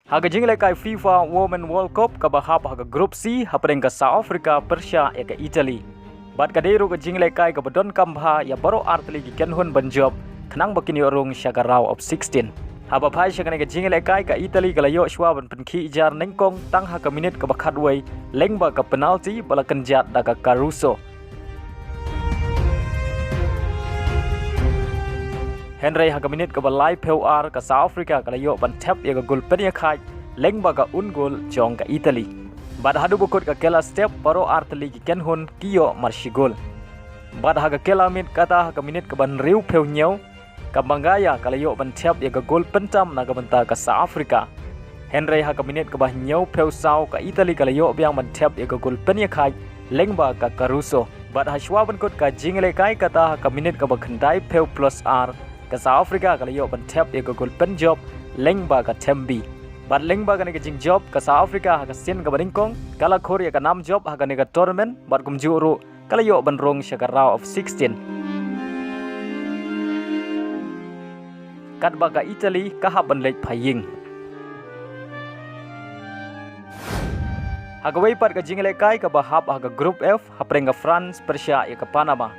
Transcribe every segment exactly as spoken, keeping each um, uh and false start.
Ha ka jingïalehkai FIFA Women World Cup kaba hap ha ka Group C, hapdeng ka South Africa pyrshah ïa ka Italy. Bad ka dei ruh ka jingïalehkai kaba donkam bha ïa baroh artylli ki kynhun ban jop, khnang ba kin ïoh rung sha ka round of sixteen. Haba phai sha kane ka jingïalehkai, ka Italy ka la ïoh shuwa ban pynkhih jar nyngkong tang ha ka minit kaba khatwei, lyngba ka penalty ba la kynjat da ka Caruso. Hynrei ha ka minit kaba laiphew ar, ka South Africa ka la ïoh ban thep ïa ka gol pynïakhaid, lyngba ka own goal jong ka Italy. Bad haduh ba kut ka kylla step, baroh artylli ki kynhun ki ïoh marshi gol. Bad ha ka kylla miet, kata ha ka minit kaba hynriewphew hynñiew, ka Bangaya ka la ïoh ban thep ïa ka gol pyntam na ka bynta ka South Africa. Hynrei ha ka minit kaba hynñiewphew saw, ka Italy ka la ïoh biang ban thep ïa ka gol pynïakhaid, lyngba ka Caruso. Bad ha shuwa ban kut ka jingïalehkai, kata ha ka minit kaba khyndaiphew plus ar, ka South Africa ka la ïoh ban thep ïa ka gol pynjop, lyngba ka Tembi. Bad lyngba kane ka jingjop, ka South Africa ha ka sien kaba nyngkong ka la khur ïa ka nam jop ha kane ka tournament, bad kumjuh ruh ka la ïoh ban rung sha ka round of sixteen. Katba ka Italy ka hap ban leit phai ïing. Ha kawei pat ka jingïalehkai kaba hap ha ka Group F, hapdeng ka France pyrshah ïa ka Panama.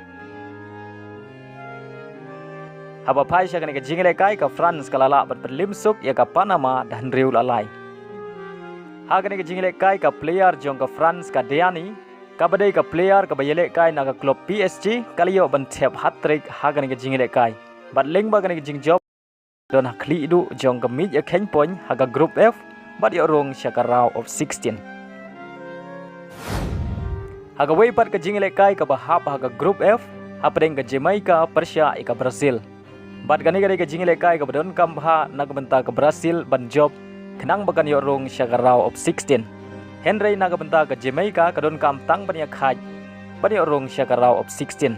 Haba phai sha kane ka jingïalehkai, ka France ka la lah ban pynlip suk ïa ka Panama da hynriew la lai. Ha kane ka jingïalehkai, ka player jong ka France, ka Diani, kaba dei ka player kaba ïalehkai na ka club P S G, ka la ïoh ban thep hat-trick ha kane ka jingïalehkai. Bad lyngba kane ka jingjop, don ha khlieh duh jong ka miej ïakheiñ point ha ka Group F, bad ïoh rung sha ka round of sixteen. Ha kawei pat ka jingïalehkai kaba hap ha ka Group F, hapdeng ka Jamaica pyrshah ïa ka Brazil. Bad kane ka dei ka jingïalehkai kaba donkam bha na ka bynta ka Brazil ban jop, khnang ba kan ïoh rung sha ka round of sixteen. Hynrei na ka bynta ka Jamaica ka donkam tang ban ïakhaid ban ïoh rung sha ka round of sixteen.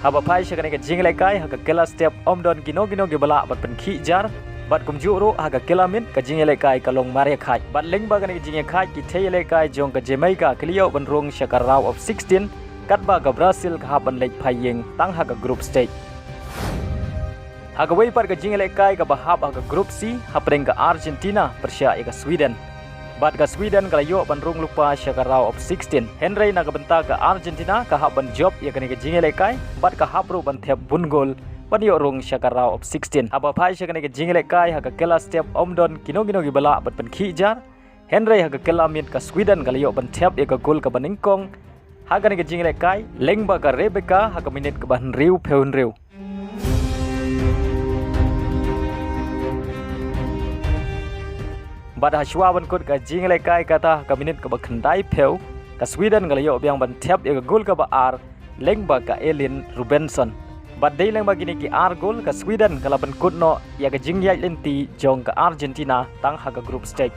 Haba phai sha kane ka jingïalehkai, ha ka kylla step ym don kino kino kiba lah ban pynkhih jar, bad kumjuh ruh ha ka kylla miet ka jingïalehkai ka long marïakhaid. Bad lyngba kane ka jingïakhaid, ki thei ïalehkai jong ka Jamaica ki la ïoh ban rung sha ka round of sixteen, katba ka Brazil ka hap ban leit phai ïing tang ha ka group stage. Ha kawei pat ka jingïalehkai kaba hap ha ka Group C, hapdeng ka Argentina pyrshah ïa ka Sweden. Bad ka Sweden ka la ïoh ban rung lypa sha ka round of sixteen. Hynrei na ka bynta ka Argentina ka hap ban jop ïa kane ka jingïalehkai, bad ka hap ruh ban thep bun gol ban ïoh rung sha ka round of sixteen. Haba phai sha kane ka jingïalehkai, ha ka kylla step ym don kino kino kiba lah ban pynkhih jar. Hynrei ha ka kylla miet ka Sweden ka la ïoh ban thep ïa ka gol kaba nyngkong ha kane ka jingïalehkai, lyngba ka Rebecca ha ka minit kaba hynriewphew hynriew. Bad ha shuwa ban kut ka jingïalehkai, kata ha ka minit kaba khyndaiphew, ka Sweden ka la ïoh biang ban thep ïa ka gol kaba ar, lyngba ka Elin Rubensson. Bad dei lyngba kine ki ar gol, ka Sweden ka la pynkut noh ïa ka jingïaid lynti jong ka Argentina tang ha ka group stage.